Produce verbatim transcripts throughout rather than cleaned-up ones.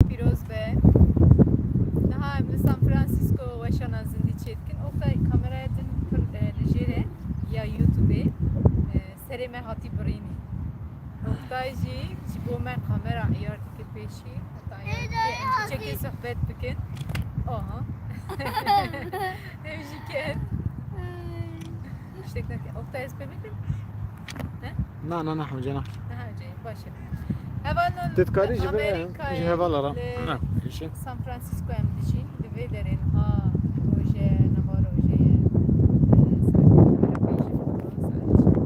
Pîroz be. Niha em li San Francisco weşana zindî çêdikin. Oktay, kameraya din pir, e, li jêr e ya YouTubeê. E, serê me hatî birînî. Oktay jî ji bo me kamera iyar dike pêşî. Heta iyar dike, em piçekê sohbet bikin. Aha. Ev jî ket. Tiştek neke. Oktay, ez pê bikim? He? Na, na, na, hewce na. Na, hewce, baş e. Hevalno. Tu dikarî ji vê, Amerîkayê, ji hevala re. Li, ha, pêşe. San Francisco em dijîn. Li vê derê niha roje, niha roje ye. Saet pênc, saet şeş.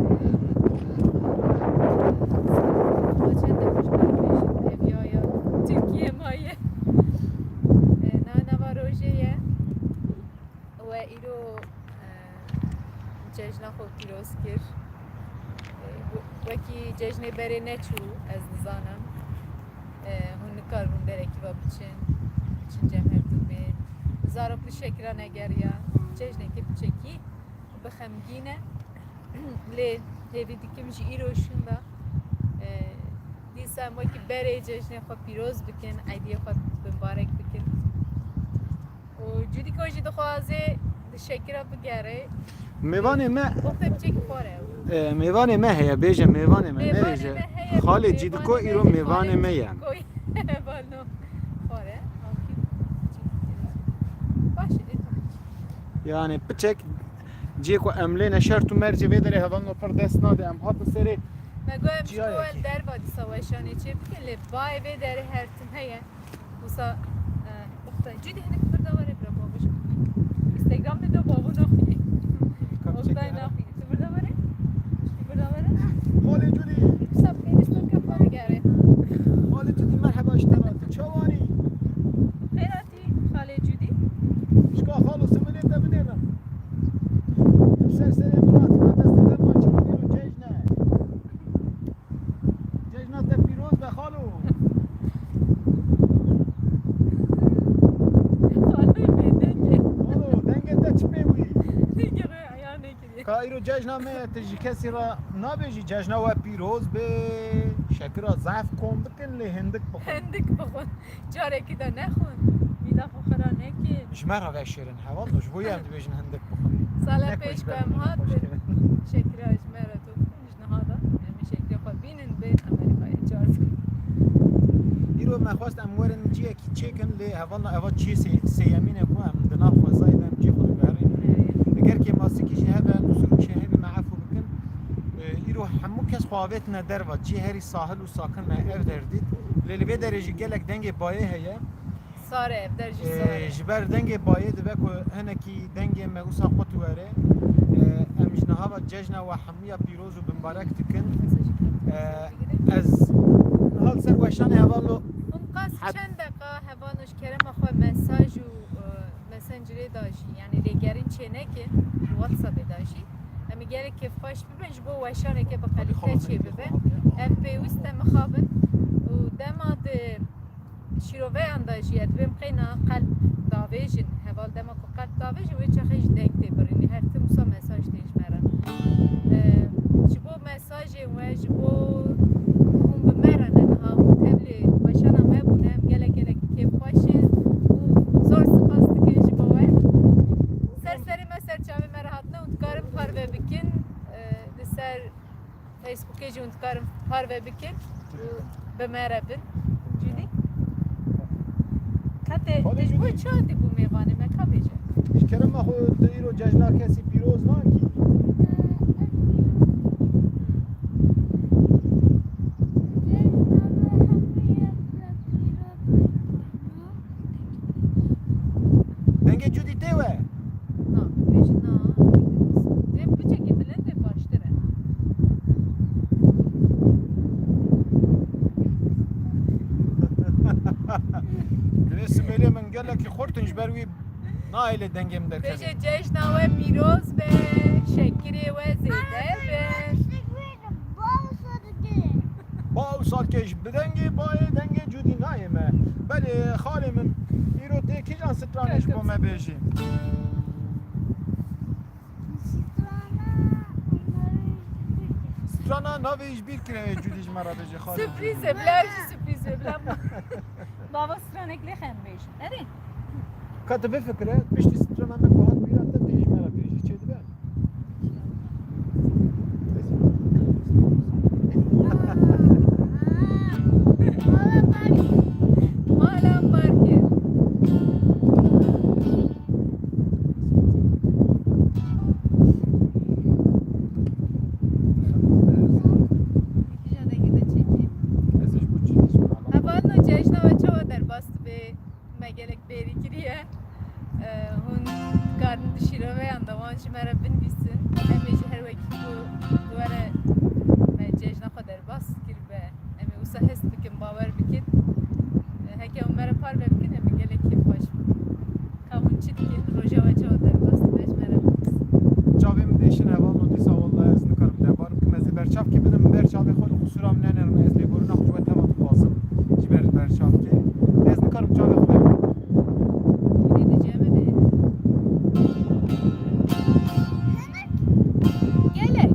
Saet çend e ji ber pêşî? Ev ya, ya Tirkiye maye. E, na, niha roje ye. We îro, e, cejna xwe pîroz kir. E, we-, wekî cejnê berê neçû, ez nizanim. E, hûn nikaribûn derekî ve biçin, biçin cem hevdû bên. Zarok li şekira negeriya. Cejneke piçekî bi xemgîn e. Lê hêvî dikim ji îro şûnda, e, dîsa em wekî berê cejnê xwe pîroz bikin, eydiyê xwe bimbarek bikin. Û Cudîko jî dixwaze di şekira bigere. Mêvanê me, Oktay, piçekî xwar e. E, mêvanê me heye, bêje mêvanê me, mêvanê nerêje. Me heye, xalê Cîdiko îro mêvanê me ye. Cîdiko ye. Hevalno xwar e. Baş e, lê tamam. Yani piçek ciyê ku em lê ne şert û mercê vê derê hevalno pir dest nade. Em hatin serê. Me got em ji bo derva dîsa weşanê çê bikin, lê bayê vê derê her tim heye. Wisa, e, Oktay, Cudî hinek birda were bira bavê ji. Instagram de do bavê naxuye. Oktay naxuye. Tu birda were? Tu birda were? Xalê Cudî. Wisa pênîstorka xwe digere. Xalê Cudî, merheba ji te re. Tu çawanî? Xêr hatî, xalê Cudî. Şka xalo siminê te binêrim. Tu ser serê min hatî, destê te maçî bû, cejne. Cejna te pîroz be xalo. Xalo bêdeng e. Xalo, dengê te çi pê wî? Dengê xwe eyan nekiriye. Ka îro cejna me ye, tu ji kesî re nabêjî cejna we pîroz be, şekira zehf kom bikin lê hindik bixwin. Hindik bixwin. Carekî de nexwin. Mîda xwe xira nekin. Ji me re veşêrin heval, ji bo ye em dibêjin hindik bixwin. Sala pêş ku em hatin, şekira ji me re tu. Ji niha de em ê şeklê xwe bînin, bên Amerîkayê car. Îro me xwest em werin ciyekî çêkin, lê hevalna eva ciyê sê-, sêyemîn e ku em di nav xwezayê de em ciyê xwe digeherînin. Eger kêmasikî jî hebe, qusûrî jî hebe, me efû bikin. E, îro hemû kes xwe avêtine derva, ciyê herî sahil û sakin me ev der dît. Lê li vê derê jî gelek dengê bayê heye. Sar e, ev der jî sar e. Ji ber dengê bayê dibe ku hinekî dengê me wisa qut were. Em ji niha ve cejna we hemûya pîroz û bimbarek dikin. Ez niha li ser weşanê hevalno. Hûn qas çend deqa hevalno ji kerema xwe mesaj û, e, messengerê da jî, yanî lêgerîn çê nekin, WhatsAppê da jî. Em ê gelek kêfxweş bibin, ji bo weşaneke bi qelîte çê bibe. Ev pêwist e mixabin û dema di şîroveyan de jî ez dibêm qeyna qelb davêjin. Heval dema ku qelb davêjin, wê çaxê jî deng tê birînî. Her tim wisa mesaj tê ji me re. Ee, ji bo mesajên we, ji bo hûn bi me re ne niha, hûn tevlê weşana me bûne, em gelek gelek kêfxweş in û zor spas dikin ji bo we. Ser serê me, ser çavê me re hatine û dikarin parve bikin, ee, li ser Facebookê jî hûn dikarin parve bikin û bi me re bin. Cûdî? Ka te, te ji bo çi hatî bû mêvanê me, ka bêje? Ji kerema xwe tu îro cejna kesî pîroz nakî. Dengê Cûdî tê we? Na, bêjin na. Lê piçekî bilind e, baştir e. Divê simêlê min gelekî xurt in, ji ber wî nahêlê dengê min derkeve. Bêje cejna we pîroz be, şekirê we zêde be. Ba û salkêş bi dengê bayê, dengê Cûdî nayê me. Belê xalê min, îro tê kîjan stranê ji bo me bêjî? Strana navê ji bîr kire, Cûdî ji me re bêjê xalê. Sürpriz e, bila jî sürpriz e, bila. Bava stranek lê xem bêjin. Erê. Ka tu bifikire, piştî strana me ku hat bîra te, tê ji me re bêjî. Çê dibe? Mala Barkir. Îja dengê de çekî. Ez ê ji bo çi dişmim? Hevalno, cejna we çawa derbas dibe? Me gelek bêrî kiriye. Hûn dikarin di şîroveyan de wan ji me re binivîsin. Em ê ji her wekî ku were me cejna xwe derbas kiribe. Em ê wisa hest bikin, bawer bikin. Heke hûn me re parve bikin, em ê gelek kêfxweş bin. Ka hûn çi dikin, roja we çawa derbas dibe, ji me re binivîsin. Çavê min dêşin hevalno, dîsa wellahî ez nikarim debar bikim. Ez ê berçavkê bidim, min ber çavê xwe li qisûra min nenerim, ez lêborîna xwe ji we tema dixwazim. Ji ber berçavkê. Ez nikarim çavê xwe vebikim. Êdî diceme de. Gelek.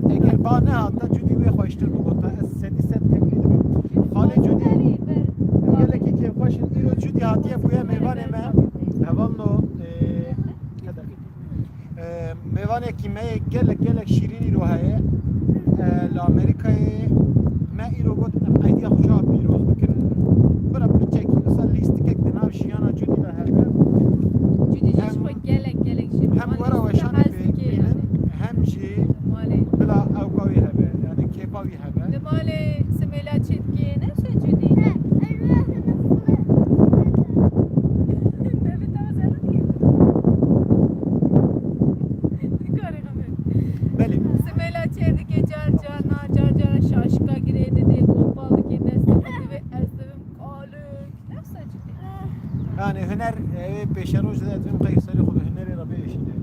Eger ba nehata, cudî wê xweştir bigota, ez sedî sed tevlî dibim. Xalê cudî gelekî kêfxweş in. Îro cudî hatiye bûye mêvanê me. Hevalno, e, e, mêvanekî me yê gelek gelek şîrîn îro heye. E, li Amerîkayê me îro got, em eydiya xwe çawa pîroz bikin. Bira piçekî, wisa lîstikek di nav jiyana cudî de hebe. Cudî jî ji xwe gelek, gelek jî. Hem wera weşanê pê bînin, hem jî bila ewka wî hebe, yani kêfa wî hebe. Li malê simêla çêdikê ne sen cudî? Devê te zerrî. Nikarê xwe. Belê. Simêla çêdikê car car na, car car şaşika girê didê, kopal dikê destê. Pêşeroj de divêm qey serê xwe bi hunerê re biêşîne.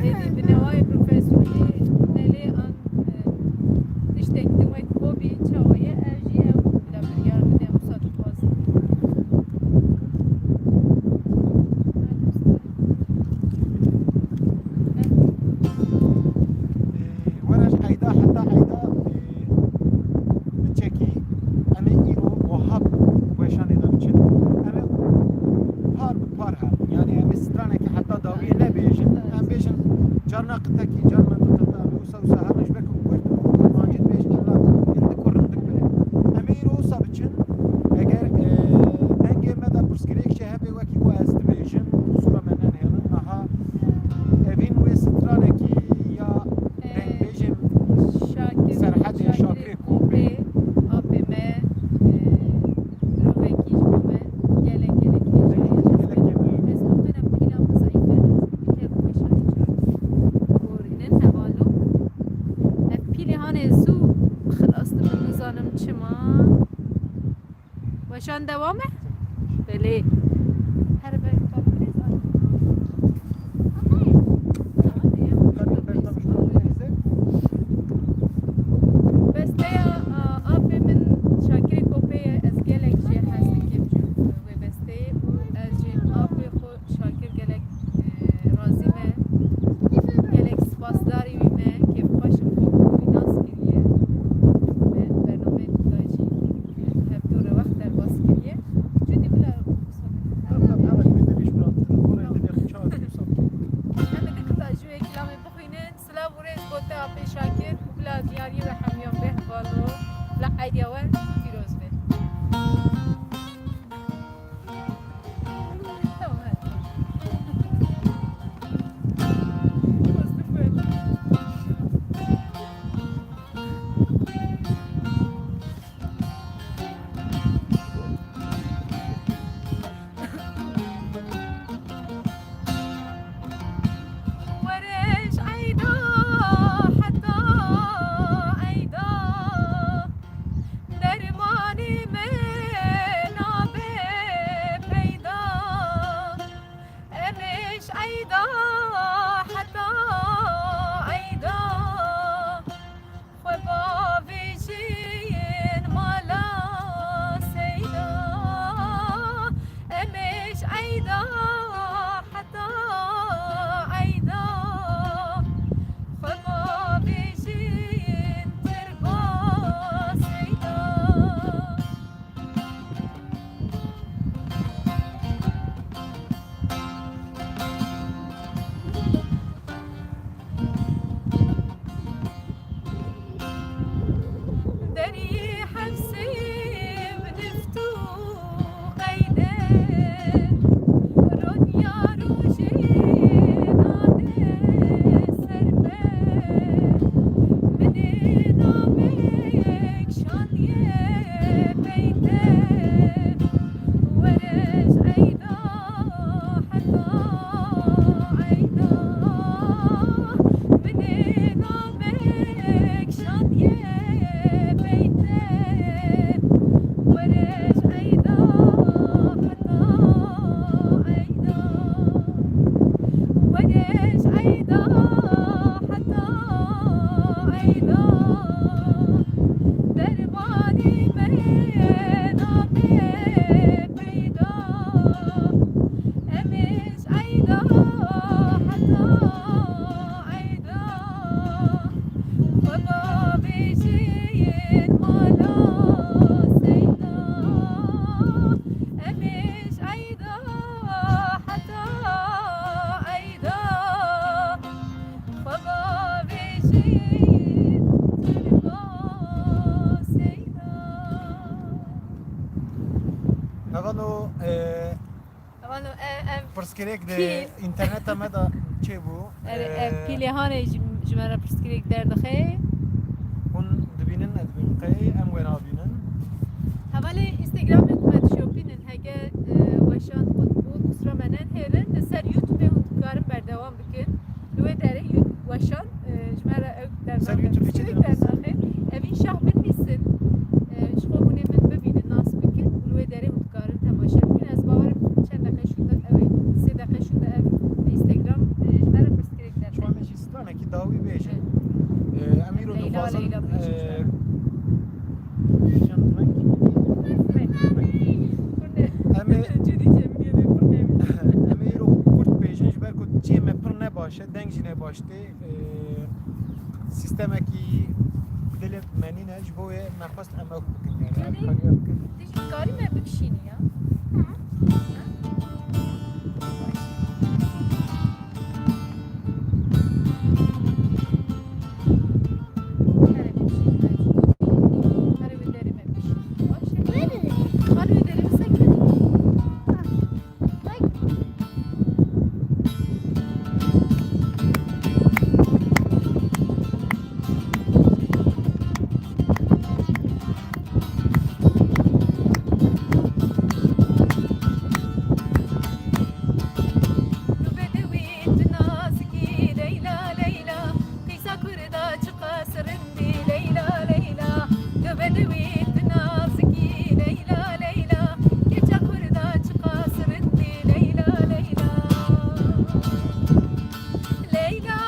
Êdî bi newayê profesyonelê an, e, tiştek din wek hobî çawa ye, ev jî ew bila biryar bide, wisa dixwazin. Were ji eyda heta eyda, e, biçekî em ê îro wiha weşanê de biçin. Em ê par bi par herin. Yanî em ê stranekî heta dawiyê nebêjin. Em bêjin carna qitekî, carna qitekî, em ê wisa wisa herin ji ber ku kurt û kurmancî dibêjin, evla hindik û rindik be. Em ê îro wisa biçin. Eger, e, dengê me de pirsgirêk jî hebe wekî ku ez dibêjim, qusûra me nenihêlin. Aha, evîn wê stranekî ya dengbêjên Şakir, Serhedê Şakirê Şakirê Kopê. Kopê, apê me, e, mirovekî ji bo me gelek, gelek hêja ye. Gelek hêja ye. Ez miqîna pîla min zayîf e, ez kêf xweşanî çar. Gorînin hevalo. Ev pîlê hanê zû xilas dibin, nizanim çima. Weşan dewam e? Belê. Her ber Besteya, a, apê min Şakirê Kopê ye, ez gelek jê hez dikim ji wê besteyê û ez jê apê xwe Şakir gelek, e, razî me. Gelek spasdarî wî me. Kêfxweş im ku wî nas kiriye. Me bernameyê da jî hevdû re wext derbas kiriye. Cûdî bila. Em ê di qita ji wê kilamê bixwînin. Silav û rêz bo te apê Şakir û bila diyariyê we hemiyan bê hevalo. Bila eydiya we pîroz be. Were ji eyda heta eyda, dermanî me nabe peyda. Em ê ji eyda heta eyda, xwe bavêjin mala Seyda. Em ê ji eyda heta eyda, xwe bavêjin tirba Seyda. Deriyê hefsê bi nift û qeyde, ronya rojê nade ser me. Min ê namek şandiye peyde. Were ji eyda heta eyda, min ê namek şandiye peyde. Were ji eyda heta eyda, were ji eyda heta eyda, dermanî me nabe peyda. Em ê ji eyda heta eyda, xwe bavêjin mala Seyda. Em ê ji eyda heta eyda, xwe bavêjin tirba Seyda. Hevalo, e, Hevalo, e, ev pirsgirêk di pîl- înterneta me de çêbû. Erê, ev, e, pîlê hanê ji, ji me re pirsgirêk derdixe. Hûn dibînin, ez dibînim qey em wê nabînin. Hevalê Instagramê ku me dişopînin, hege, e, weşan xwe bû, qusura me nenhêrin, li ser YouTubeê hûn dikarin berdewam bikin. Li wê derê weşan, e, ji me re ew dernaxe, ser YouTubeê çi pirsgirêk dernaxe. Evîn şah binivîsin, e, ji xwe hûn ê min bibînin, nas bikin û li wê derê hûn dikarin temaşe bikin. Ez bawer im çend deqe şûnde ew ê Baş e, deng jî ne baş tê. Ee, sîstemekî dilê me nîne, ji bo wê me xwest em ew bikin, yani, Dilê? alîkariya bikin. Dijî karî me bikişînî ya. Hı. Tu bedewî, tu nazikî, Leyla, Leyla. Qîsa Kurda çiqas rindî, Leyla, Leyla. Tu bedewî, tu nazikî, Leyla, Leyla. Keça Kurda çiqas rindî, Leyla, Leyla. Leyla,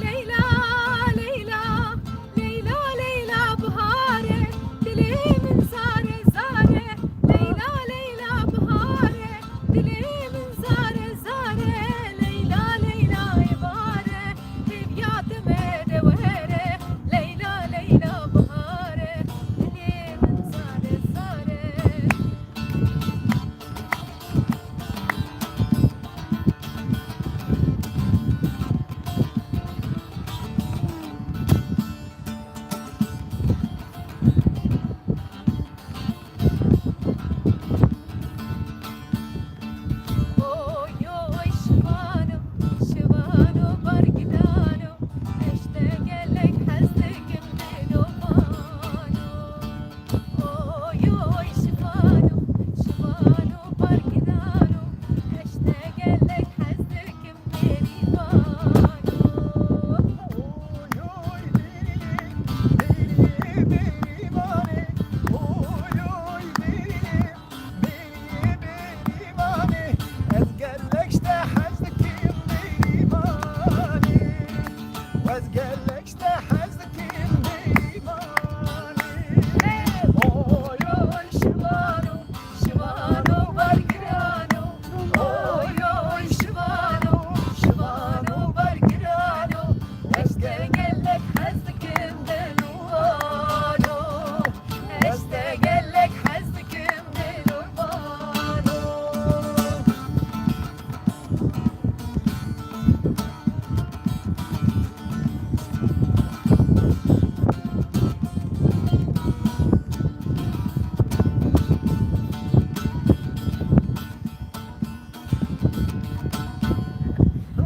Leyla, Leyla. Leyla, Leyla, bihar e, dilê min zar e, zar e. Leyla, Leyla, bihar e, dilê min zar e, zar e. Leyla, Leyla, êvar e, hêviya te me de were. Leyla, Leyla, bihar e, dilê min zar e, zar e. Oy, oy, şivano, şivano, bargidano, ez te gelek hez dikim dilovano. Oy, oy, şivano, şivano, bargidano, ez te gelek hez dikim berîvano. Oy, oy, berî, berî, berîvanê. Oy, oy, berî, berî, berîvanê. Ez gelek ji te hez dikim berîvanê. Ez gelek ji te hez dikim berîvanê. Oy, oy, şivano, şivano, bargirano. Oy, oy, şivano, şivano, bargirano. Ez te gelek hez dikim dilûvano. Ez te gelek hez dikim dilûvano.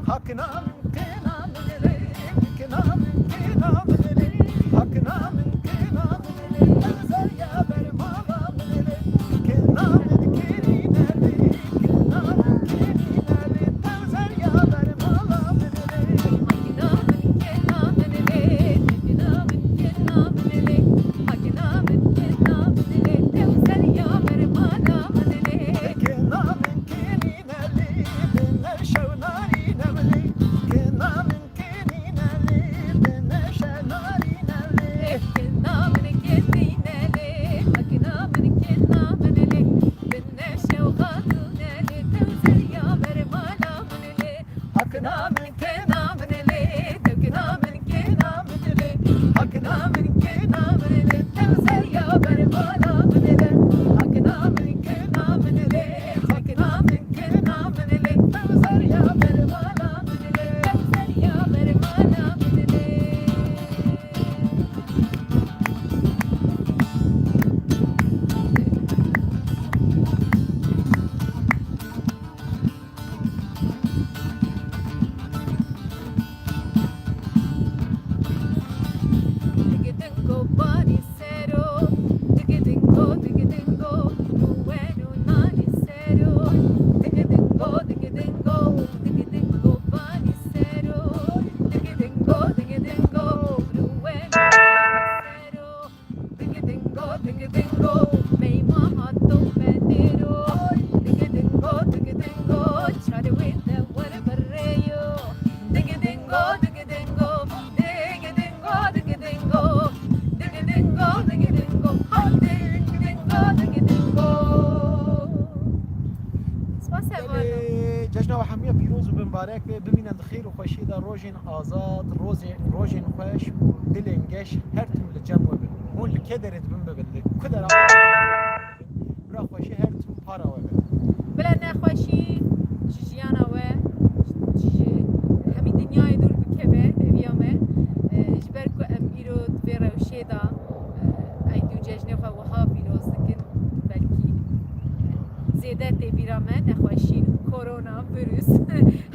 Hakna min kêna min lê, kêna min kêna min lê, hakna min kêna min lê, ew zerya ber mala min lê, kêna min kênî ne lê, kêna min kênî ne lê, ew zerya ber mala min lê. Hakna min kêna min lê, kêna min kêna min lê, hakna min kêna min lê, ew zerya ber mala min lê. Kêna min kênî ne lê, bi newşe û narîne min lê, kêna min kênî ne lê, bi newşe narîne min lê. Kêna min kênî ne lê, hakna min kêna min lê, bi newşe û xatûne lê, ew zerya ber mala min lê. Hakna min kêna min lê, tewkina min kêna min lê. Hakna min kêna min lê, tew zerya ber mala min lê. Hakna min kêna min lê, hakna min kêna min lê, tew zerya ber mala min lê, tew zerya ber mala min lê. Digidingo banî sero, digidingo, digidingo, ruweno nanî sero. Digidingo, digidingo, digidingo banî sero. Digidingo, digidingo, ruweno nanî sero. Dingi dingo, dingi dingo, meyma hato fenero. Dingi dingo, dingi dingo, çarê wê de were bir Cejna we hemiya pîroz û bimbarek be, bimînin di xêr û xweşiyê de, rojên azad, rojên, rojên xweş û dilên geş her tim li cem we bin. Hûn li kê derê dibin bibin, li ku dera bira xweşî her tim para we be. Bila nexweşî ji jiyana we, ji hemî dinyayê dûr bikeve, hêviya me. E, ji ber ku em îro di vê rewşê de, e, eyd û cejnê xwe wiha pîroz dikin, belkî zêde tê bîra me nexweşî, korona, vîrus,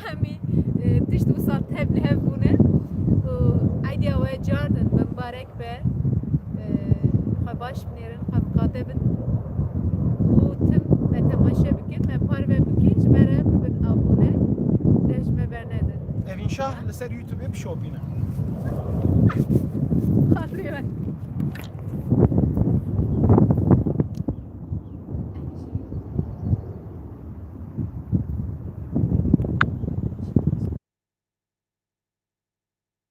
hemî, e, tişt wisa tev li hev bûne û eydiya we cardin, bimbarek be, e, xwe baş binêrin, xwe miqate bin û tim me temaşe bikin, me parve bikin, ji me re bibin abone, de ji me bernedin. Evîn Şah li ser YouTubeê bişopîne. Xatirê me.